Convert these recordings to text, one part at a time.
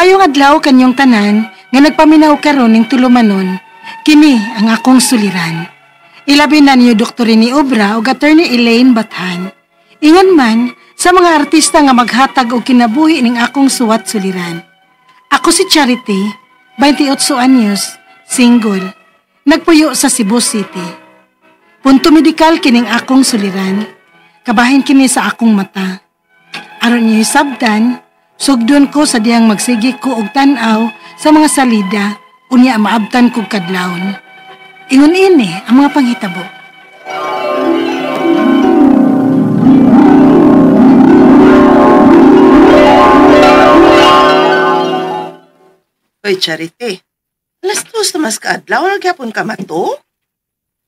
Maayong adlaw kanyong tanan nga nagpaminaw karon ning tulumanon. Kini ang akong suliran. Ilabi na niyo Dr. Rene Obra ug Attorney Elaine Bathan. Ingon man sa mga artista nga maghatag og kinabuhi ning akong suwat suliran. Ako si Charity, 28 anyos, single. Nagpuyo sa Cebu City. Punto medikal kining akong suliran. Kabahin kini sa akong mata. Aron niyo hisabtan, sugdon ko sa diyang magsige ko og tan-aw sa mga salida, unya maabtan kog kadlawon. Ingon ini ang mga panghitabo. Hoy, Charity. 2:00 na mas kaadlaw, nagyapon ka mato?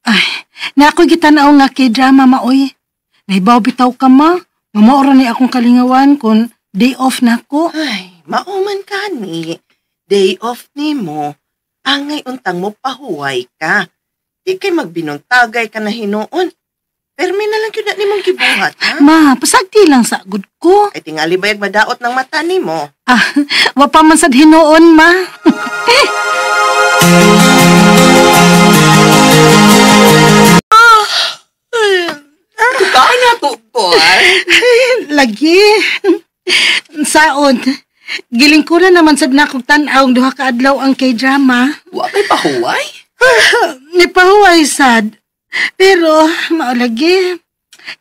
Ay, na ako'y gitanaw nga kay drama maoy. Naibaw bitaw ka ma. Mamaora ni akong kalingawan kung day off na ko. Ay, mauman ka ni. Day off ni mo. Angay untang mo pahuway ka. Di kay magbinuntagay ka na hinuon. Permi na lang yun na nimong gibuhat, ha? Ma, pasagti lang sa agod ko. Ay, tingali bayag madaot ng mata ni mo. Ah, wa pa man sad hinuon, ma. Tukaan na to, boy. Lagi. Saon. Giling ko na naman sad na akong tan-aw ang duha ka adlaw ang K-drama. Wa kay pahuway? Ni pahuway sad. Pero maulagi.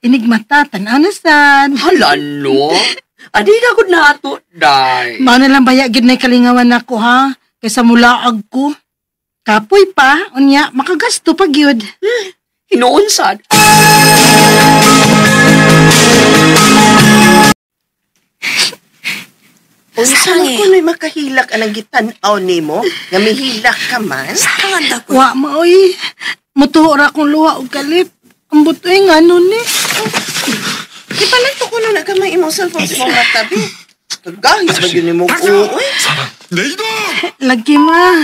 Inigmata tan-aw na sad. Hala no. Adi na gud nato, day. Mao na lang baya gid nay kalingawan nako ha. Kaysa mulaag ko. Kapoy pa, unya makagasto pa gyud. Hinuon sad. Unsa man kuno'y makahilak anang gitan-aw nimo nga mihilak ka man? Wa maoy. Mutuho ra akong luha og kalit. Ambot oy ngano ni. Di pala to kuno na gamay imong cellphone sa imong matabi. Kagahis ba gyud nimo uy? Lagi ma.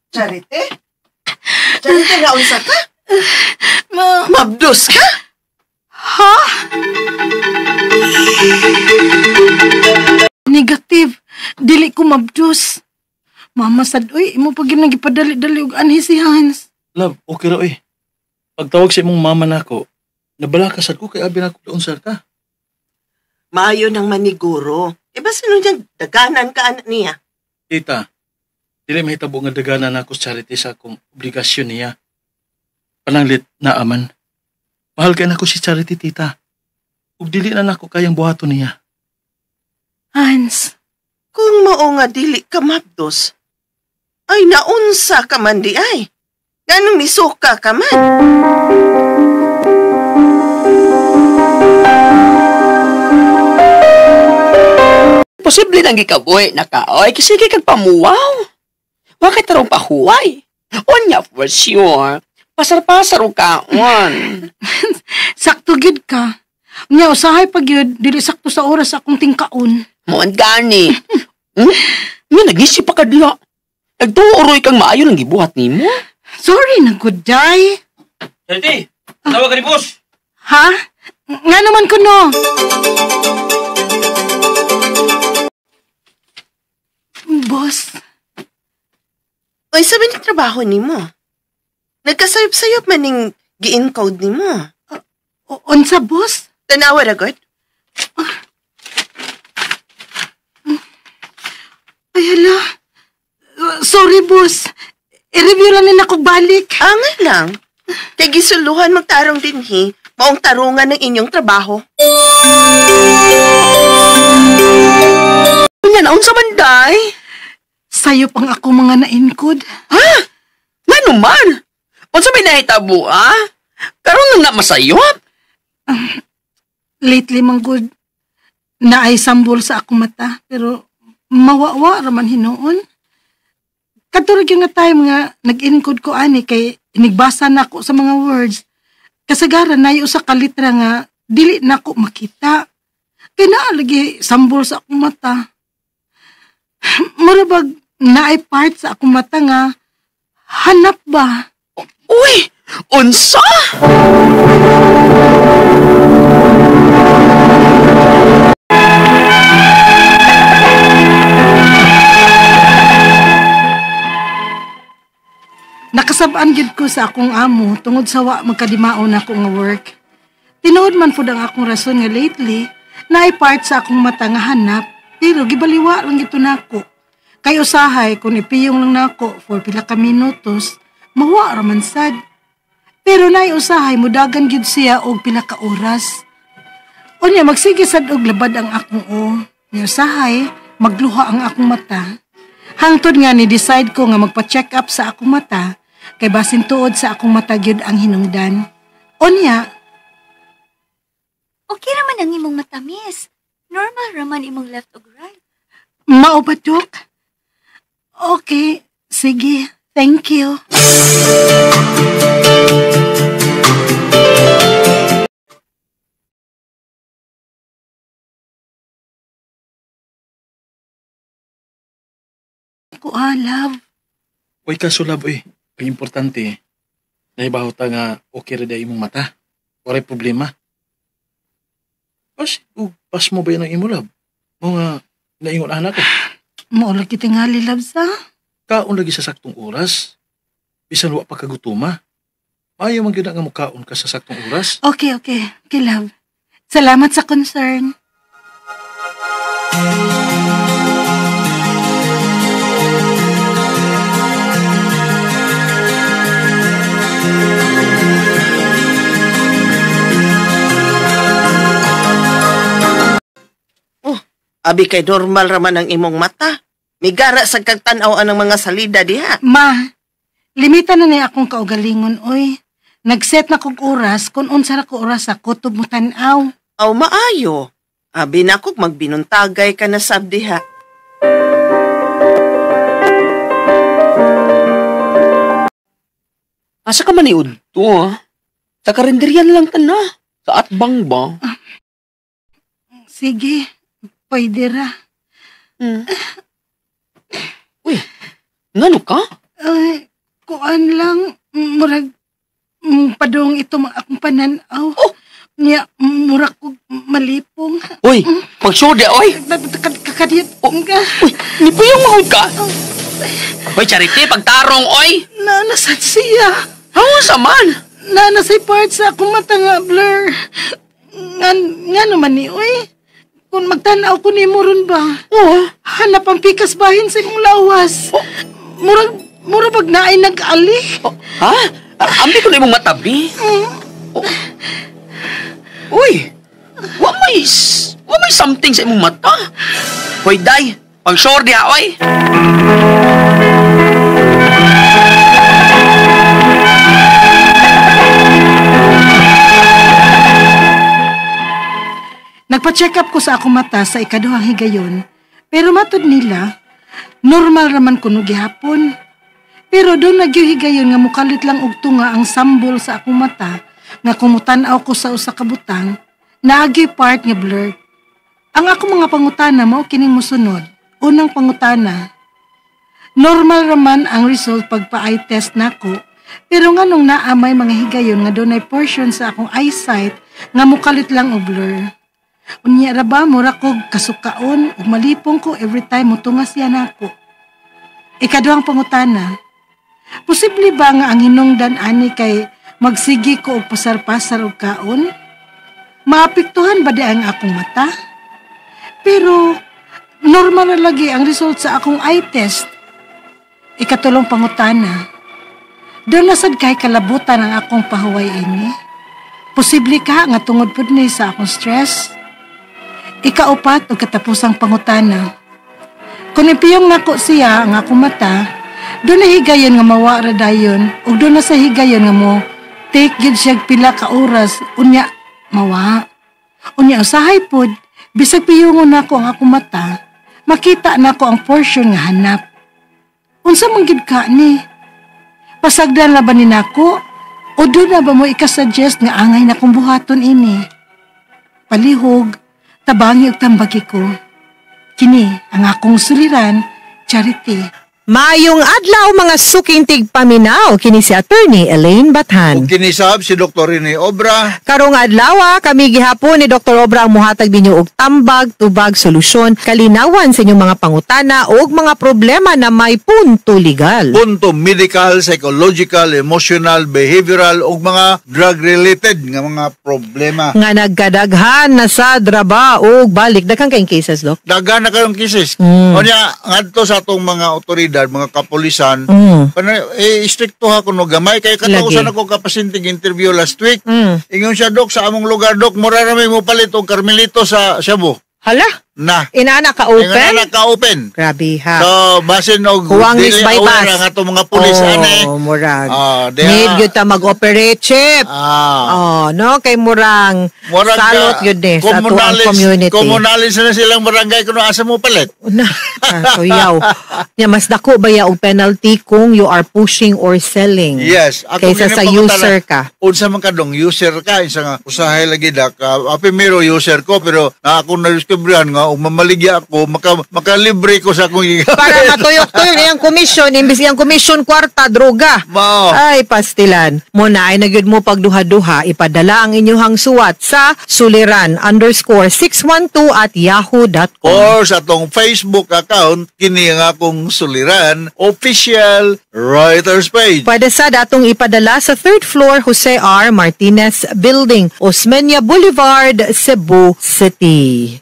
Charity? Charity, naunsa ka? Ma, Mabdos ka? Ha? Negative. Dili ko mabdos. Mama sad, uy, imo pag yun nagipadali-dali og anhi si Hans. Love, okay ra, uy. Pagtawag sa imong mama nako, nabala ka sad ko kay abi nako unsa ka. Maayo nang maniguro. E ba sino dyan daganan ka anak niya? Tita, dili mahitabo nga daganan ako sa Charity sa akong obligasyon niya. Pananglit na aman. Mahal kay nako si Charity, tita. Ug dili na nako kayang buhaton niya. Hans, Kung mao nga dili ka mabdos, ay naunsa ka man di ay. Nganong misuka ka man? Posible nang gikabuhi na ka, oy, kasi kag pamuwaw. Wa kay tarong pahuway. Unya for sure. Pasar-pasar og kaon. Sakto gyud ka. Unya usahay pag gyud dili sakto sa oras akong tingkaon. Moon gani. Nga nagisip pa ka diha. Nagtuuroy kang maayo lang gibuhat nimo. Sorry na good day. Charity, tawag ka ni boss. Ha? Nga naman ko no. Boss. Oy, sabi ni trabaho nimo. Nagkasayop-sayop man ning gi-encode nimo. Unsa, boss? Tanawa ra gud. Ay, hala. Sorry, boss. I-review lang nila kog balik. Angay lang. Kay gisuluhan magtarong dinhi, maong tarungan ng inyong trabaho. Unya na unsa man day? Sayo pang ako mga na-encode. Ha? Ngano man? Unsa may nahitabo, ha? Karon lang na masayop. Lately man good, naay sambol sa akong mata, pero mawawa raman hinuon. Kadto ra gyud nga time nga nag-encode ko ani kay inigbasa na ako sa mga words. Kasagaran na usa ka litra nga dili nako makita. Kay naa lagi sambol sa akong mata. Mura bag naay part sa akong mata nga hanap ba? Uy! Unsa? Nakasab-an gyud ko sa akong amo tungod sa wa magkadimaon ako nga work. Tinuod man pud ang akong rason nga lately naay part sa akong mata nga hanap, pero gibaliwa lang gito nako. Kay usahay kung ipiyong lang nako for pila ka minutos, mawa ra man sad. Pero naay usahay mudagan gyud siya og pila ka oras. Unya magsige sad og labad ang akong o. Nya usahay magluha ang akong mata. Hangtod nga ni decide ko nga magpa-check up sa akong mata kay basin tuod sa akong mata gyud ang hinungdan. Unya, okay raman ang imong mata, miss. Normal raman imong left ug right. Mao ba, Dok? Okay, sige. Thank you. Ko, love. Uy, kaso love, uy. Ang importante, naibaho ta nga okay ra day imong mata. Waray problema. Pas, pas mo ba yan ang imo, love? Mga naingon anak ko. Mao lagi tingali, love, sa? Kaon lagi sa saktong oras. Bisan wa pa kagutuma. Maayo man gyud nga mukaon ka sa saktong oras. Okay, okay. Okay, love. Salamat sa concern. Abi kay normal raman ang imong mata. Migara sa kagtan-aw ang mga salida diha. Ma, limita na niya akong kaugalingon, oy. Nagset na kog oras kung unsa ra ko oras ako kutob mo tan-aw. Aw, maayo. Abi na kog magbinuntagay ka na sab diha. Asa ka man ni udto, ha? Sa karinderya na lang ta na. Sa atbang ba? Sige, pwede ra. Uy, ngano ka? Ay, kuan lang, murag padong ito akong pananaw. Oh! Niya, murag ko malipong. Uy, pag-sure oy! Kakadiyot. Oh, uy, nipuyong mahod ka? Uy, Charity, pagtarong, oy! Naanasan siya. Hawa sa man? Naanasay part sa akong mata nga, blur. Nga naman ni, oy. Kung magtanaw ko ni mo ron ba? Oo. Hanap ang pikas bahin sa imong lawas. Oh. Murag pag naay nag-ali. Oh, ha? Ambi ko na imong matabi. Oh. Uy, wa may something sa imong mata. Hoy, day, pag-sure diha, oy. Nagpa-check up ko sa akong mata sa ikaduhang higayon, pero matod nila, normal raman kuno gihapon. Pero doon nagyuhigayon nga mukalit lang og tunga ang sambol sa akong mata, nga kumutan-aw ko sa usa ka butang, naagi part nga blur. Ang akong mga pangutana mao kining mosunod. Unang pangutana, normal raman ang result pagpa-eye test nako, pero nganong naa may mga higayon nga dunay portion sa akong eyesight nga mukalit lang og blur. Unya ra ba mura kog kasukaon ug malipong ko every time motunga siya nako. Ikaduhang pangutana, posible ba nga ang hinungdan ani kay magsigi ko og pasar-pasar og kaon? Maapektuhan ba di ang akong mata? Pero normal na lagi ang result sa akong eye test. Ikatulong pangutana, doon na sad kay kalabutan ang akong pahuway ini. Posible ka nga tungod pud ni sa akong stress? Ikaupat o katapusang pangutana, kung ipiyong nako siya ang akong mata, doon na higayon nga mawa ra dayon ug doon na sa higayon nga mo take gyud siya pila ka oras unya mawa. Unya usahay pod bisag piyungon nako ang akong mata, makita nako ang portion nga hanap. Unsa man gyud ka ni? Pasagdan na ba ni nako o doon na ba mo ikasuggest nga angay na kong buhaton ini? Palihog, tabangi ug tambagi ko. Kini ang akong suliran, Charity. Maayong adlaw, mga suking tigpaminaw, kini si Attorney Elaine Bathan. Ug kinisab si Dr. Rene Obra. Karong adlaw, kami gihapon ni Dr. Obra ang muhatag ninyo og tambag, tubag, solusyon, kalinawan sa inyong mga pangutana ug mga problema na may punto legal. Punto medical, psychological, emotional, behavioral ug mga drug-related nga mga problema. Nga nagkadaghan na sa draba ug balik. Daghan kayong cases, Dok. Daghan na kayong cases. Unya ngadto sa atong mga otoridad, mga kapulisan, kana eh istrikto ha kuno gamay kay katausan Lagi. ako kapasinting interview last week. Ingon siya, "Dok, sa among lugar, Dok, mura ra may mo palit og Carmelito sa shabu." Hala, Na. inana ka Ingon open? na ka open. Grabe ha. So basin og Huwang dili is bypass. aware ang atong mga pulis Oh, ane. Murag. Ah, diha. Need gyud ta mag-operate, chip. Oh, no, kay murang Murag salot ka, yun eh sa ato ang community. Communales na silang barangay kuno asa mo palit. Na, kuyaw. Nya mas dako ba ya og penalty kung you are pushing or selling? Yes. Ako Kaysa sa gini pangutana, user ka. unsa man kadong user ka, isa nga usahay lagi da ka primero user ko, pero na ako na-discoveran nga ug mamaligya ako, makalibre ko sa akong gigamit. Para matuyok-tuyok iyang komisyon, imbis iyang komisyon kwarta, droga. Mao. Ay, pastilan. Muna ay nagyud mo pagduha-duha, ipadala ang inyong suwat sa suliran_612@yahoo.com. Or sa atong Facebook account, kini ang akong suliran official writers page. Pwede sa datong ipadala sa third floor, Jose R. Martinez Building, Osmeña Boulevard, Cebu City.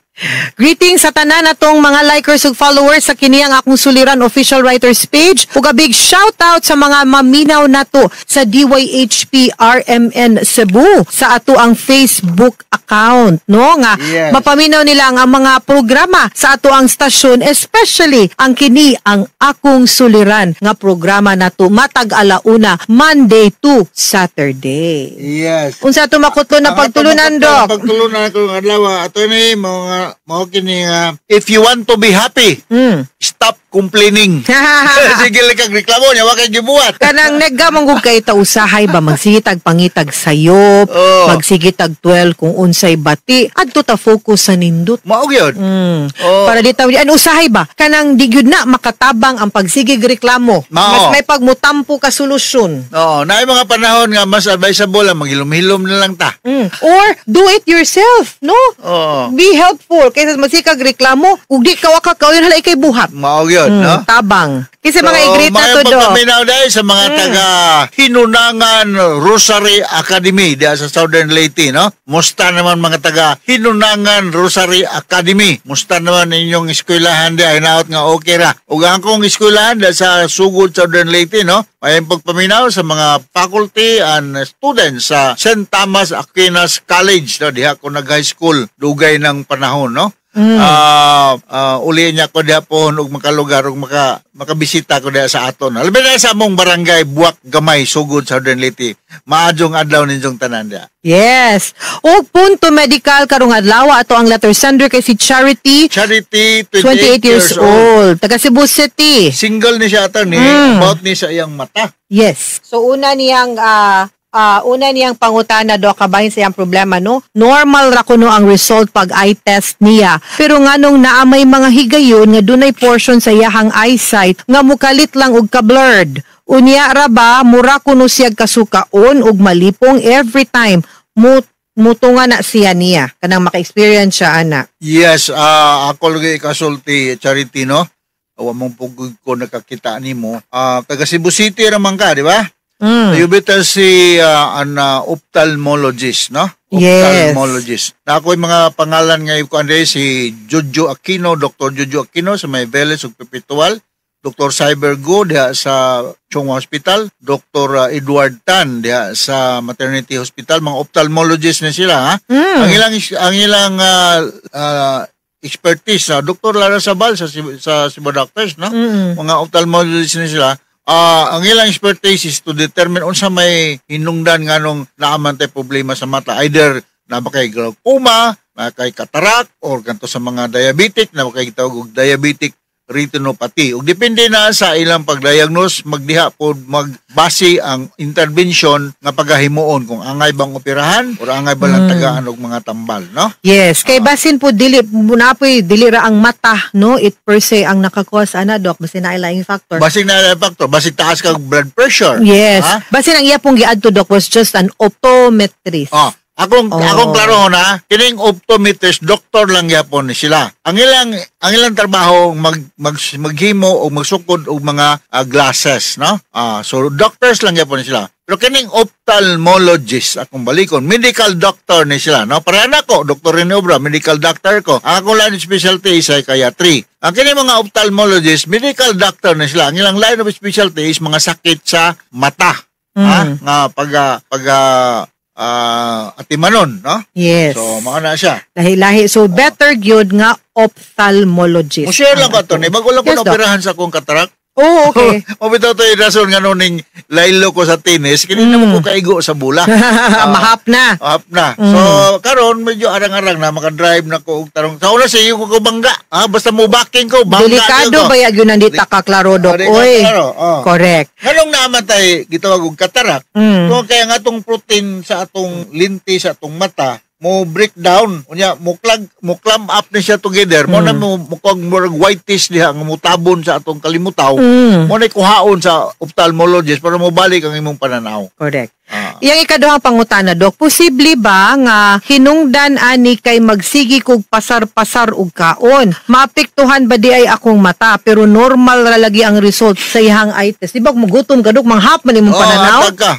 Greetings sa tanan natong mga likers ug followers sa kini ang akong suliran official writers page ug a big shout out sa mga maminaw nato sa DYHP RMN Cebu sa ato ang Facebook account, no, nga mapaminaw nila ang mga programa sa ato ang stasyon, especially ang kini ang akong suliran nga programa nato matag alauna, Monday to Saturday. Unsa ato makutlo na Ang pagtulunan, atong Dok? pagtulunan ko ng adlaw, attorney, mga mao kini nga, if you want to be happy, stop complaining. Sige lang kag reklamo niya, wa kay gibuhat. Kanang naggamanggug kay ta usahay ba magsigitag pangitag sayop, magsigitag 12 kung unsay bati, adto ta focus sa nindot. Mao gyud. Para di ta ano usahay ba kanang di gyud na makatabang ang pagsigig reklamo. Mao. Mas may pagmutampo ka solusyon. Oo, naay mga panahon nga mas advisable ang maghilom-hilom na lang ta. Or do it yourself, no? Oo. Be helpful kaysa magsikag reklamo ug di ka wa ka kauyon hala ikay buhat. Mao gyud, no? Tabang. Kasi mga i-greet na to, Mga do. pagpaminaw dahil sa mga taga Hinunangan Rosary Academy diha sa Southern Leyte, no? Musta naman, mga taga Hinunangan Rosary Academy? Musta naman inyong eskwelahan diha? Hinaot nga okay ra. Ug ang akong eskwelahan diha sa Sugod, Southern Leyte, no? May pagpaminaw sa mga faculty and students sa St. Thomas Aquinas College, no? Diha ko nag-high school dugay ng panahon, no? Uli niya ko diha po og makalugar og makabisita ko diha sa aton. Labi na sa among barangay Buwak Gamay, Sugod, Southern Leyte. Maadjong adlaw ninyong tanan diha. Yes. O punto medical karong adlaw, ato ang letter sender kay si Charity, Charity, 28 28 years old, taga Cebu City. Single ni siya, attorney, about ni sa iyang mata. Yes. So una niyang pangutana, do, kabahin sa iyang problema, no. Normal ra kuno ang result pag eye test niya. Pero nganong naa may mga higayon nga dunay portion sa iyahang eyesight nga mukalit lang og ka-blurred. Unya ra ba mura kuno siya kasukaon og malipong every time mo mutunga na siya niya kanang maka-experience siya ana. Yes, ako lagi ikasulti, Charity, no? Awa mong pugod ko nakakita nimo. Taga Cebu City raman ka, di ba? Mm. You better see an ophthalmologist, no? Yes. Ophthalmologist. Na ako yung mga pangalan ngayon ko, Andre, si Jojo Aquino, Dr. Jojo Aquino sa may Velez ug Perpetual, Dr. Cyber Go diha sa Chong Hua Hospital, Dr. Edward Tan diha sa Maternity Hospital, mga ophthalmologist na sila, ha? Ang ilang expertise na Dr. Lara Sabal sa Cebu Doctors, no? Mga ophthalmologist na sila. Ang ilang expertise is to determine unsa may hinungdan nganong naaman tay problema sa mata. Either na ba kay glaucoma, na kay cataract, or ganto sa mga diabetic, na ba kay gitawag og diabetic retinopathy. Ug depende na sa ilang pagdiagnose, magdiha pod magbase ang intervention nga pagahimuon kung angay bang operahan or angay ba lang tagaan og mga tambal, no? Yes, kay basin po dili munapoy dili ra ang mata, no? It per se ang naka-cause ana, doc, basin na laing factor. Basig na factor, basig taas kag blood pressure. Yes. Ha? Basin ang iya pong giadto, doc, was just an optometrist. Oh, akong akong klaro na kining optometrist, doktor lang gyapon ni sila. Ang ilang trabaho mag, mag maghimo o magsukod og mga glasses, no? So doctors lang gyapon ni sila. Pero kining ophthalmologist, akong balikon, medical doctor ni sila, no? Pareha na ko, Dr. Rene Obra, medical doctor ko. Ang akong line of specialty is psychiatry. Ang kini mga ophthalmologist, medical doctor ni sila. Ang ilang line of specialty is mga sakit sa mata. Ha? Nga pag atimanon, no? Yes. So, mao na siya. Lahi-lahi. So better gyud nga ophthalmologist. Mo share lang ko ato ni bago lang ko Yes, Doc. naoperahan sa akong cataract. Oh, okay. Mo bitaw to yung rason nga ning laylo ko sa tennis, kini na mo ko kaigo sa bula. Mahap na. Up na. So karon medyo arang-arang na maka-drive na ko og tarong. Sa una sige ko bangga. Basta mo backing ko, bangga Delikado ko. ba yun nandito ka klaro, Dok? Ah, di ka Oy. klaro, oh. Correct. Nganong namatay gitawag og cataract? Kung kaya nga atong protein sa atong linti sa atong mata mo breakdown, unya mo clog, mo clamp up ni siya together, mo na mo kog murag whitish diha nga mutabon sa atong kalimutaw, mo na kuhaon sa ophthalmologist para mo balik ang imong pananaw. Correct. Ah. Iyang ikaduhang pangutana, Dok, posible ba nga hinungdan ani kay magsigi kog pasar-pasar og kaon? Maapektuhan ba di ay akong mata pero normal ra lagi ang result sa iyang eye test? Di ba kung magutom ka, Dok, manghap man imong Oh, pananaw? atag ka.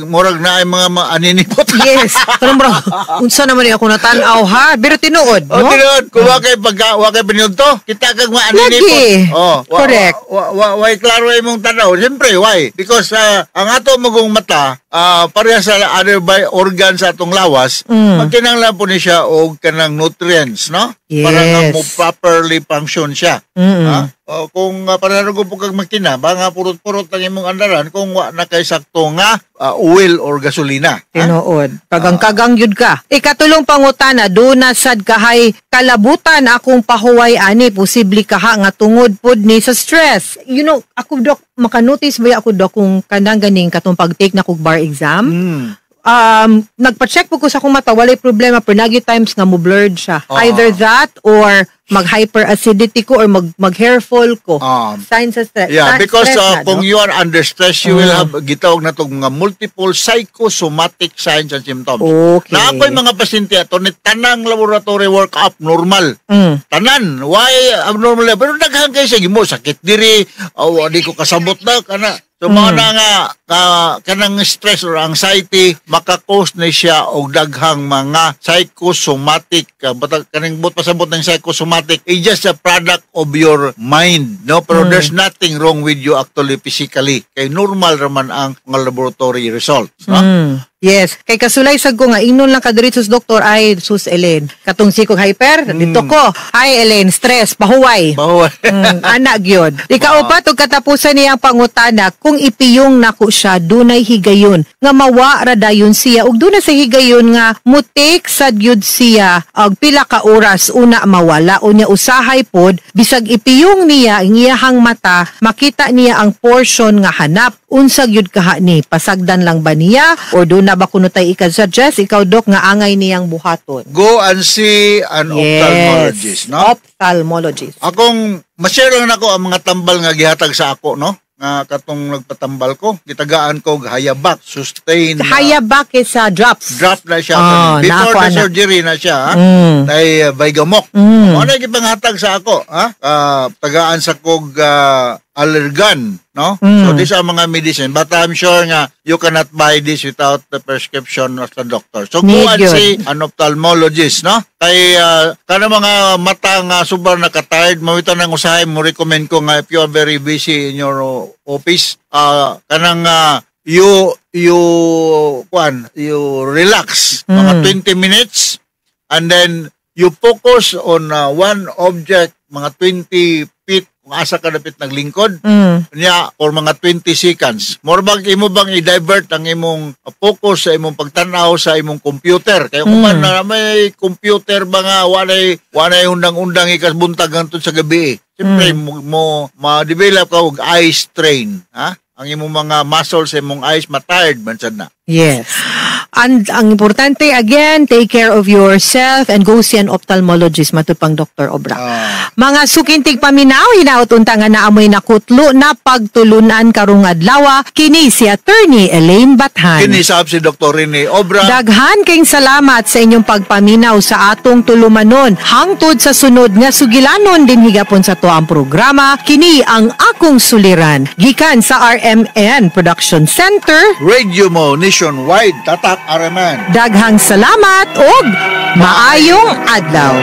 Murag na ay mga aninipot. Yes. Pero murag, unsa naman ni ako natan-aw ha? Pero tinuod, Oh, no? tinuod, kung wa kay pagka wa kay pinunto, kita kag maaninipot. Lagi. Oh, Correct. Wa klaro imong tanaw. Siyempre, why? Because ang ato magong mata, pareha sa other by organ sa atong lawas, magkinahanglan po ni siya og kanang nutrients, no? Para nga mo properly function siya. Ha? O, kung pareharo po kag makina, ba nga purot-purot lang imong andaran kung wa na kay sakto nga oil or gasolina. Ha? Tinuod. Kagang-kagang yun ka. Ikatulong pangutana, duna sad kahay kalabutan akong pahuway ani, posible kaha nga tungod pod ni sa stress. Ako, Dok, makanotice ba ako, Dok, kung kanang ganing katong pag-take na kog bar exam? Nagpa-check po ko sa akong mata, walay problema, pero nagi times nga mo blurred siya. Either that or mag-hyperacidity ko or mag hair fall ko. Signs sa stress. Yeah, because stress na, kung no? you are under stress, you will have gitawag na tong mga multiple psychosomatic signs and symptoms. Na ako'y mga pasyente ato ni tanang laboratory work up normal. Tanan, why abnormal? Pero daghan kay sige mo sakit diri, oh, di ko kasabot na kana. So mao na nga kanang stress or anxiety maka-cause ni siya og daghang mga psychosomatic, batag kaning but pasabot ng psychosomatic is just a product of your mind, no? Pero there's nothing wrong with you actually physically, kay normal raman ang mga laboratory results, no? Yes. Kay kasulay sad ko nga ingnon lang ka diri sus doktor, ay sus Ellen. Katong sikog hyper, dito ko. Ay Ellen, stress, pahuway. Bawa. Ana gyud. Ikaupat ug katapusan niyang pangutana, kung ipiyong nako siya, dunay higayon nga mawa ra dayon siya ug duna sa higayon nga mo-take sad gyud siya og pila ka oras una mawala? Unya usahay pod bisag ipiyong niya ang iyahang mata, makita niya ang portion nga hanap. Unsa gyud kaha ni, pasagdan lang ba niya or duna ba kuno tay ika-suggest ikaw, Dok, nga angay niyang buhaton? Go and see an ophthalmologist, no? Ophthalmologist. Akong ma-share lang nako ang mga tambal nga gihatag sa ako, no? Nga katong nagpatambal ko, gitagaan ko og Hyabak, sustain na Hyabak sa drops. Drop na siya. Oh, before naako, the ana. surgery na siya, ha? Tay Vigamoc. Ano yung gipanghatag sa ako, ha? Tagaan sa kog Allergan, no? So these are mga medicine, but I'm sure nga you cannot buy this without the prescription of the doctor. So go Need and yun. See an ophthalmologist, no? Kay kana mga mata nga sobrang nakatired, mawita nang usahay mo recommend ko nga if you are very busy in your office, kanang you you kuan, you relax mga 20 minutes and then you focus on one object mga 20 feet kung asa ka dapit naglingkod niya or mga 20 seconds. More bag imo bang i-divert ang imong focus sa imong pagtanaw sa imong computer. Kaya kung na may computer ba nga walay undang-undang ikas buntag hangtod sa gabi. Siyempre, mo ma-develop ka og eye strain, ha? Ang imong mga muscles sa imong eyes ma-tired man sad na. Yes. And ang importante again, take care of yourself and go see an ophthalmologist, matud pang Dr. Obra. Mga suking tigpaminaw, hinaot unta nga naamoy nakutlo na pagtulunan karong adlaw, kini si Attorney Elaine Bathan. Kini sab si Dr. Rene Obra. Daghan kayong salamat sa inyong pagpaminaw sa atong tulumanon. Hangtod sa sunod nga sugilanon din higapon sa tuang programa, kini ang Akong Suliran. Gikan sa RMN Production Center. Radio mo nationwide, Tatak RMN. Daghang salamat og maayong adlaw.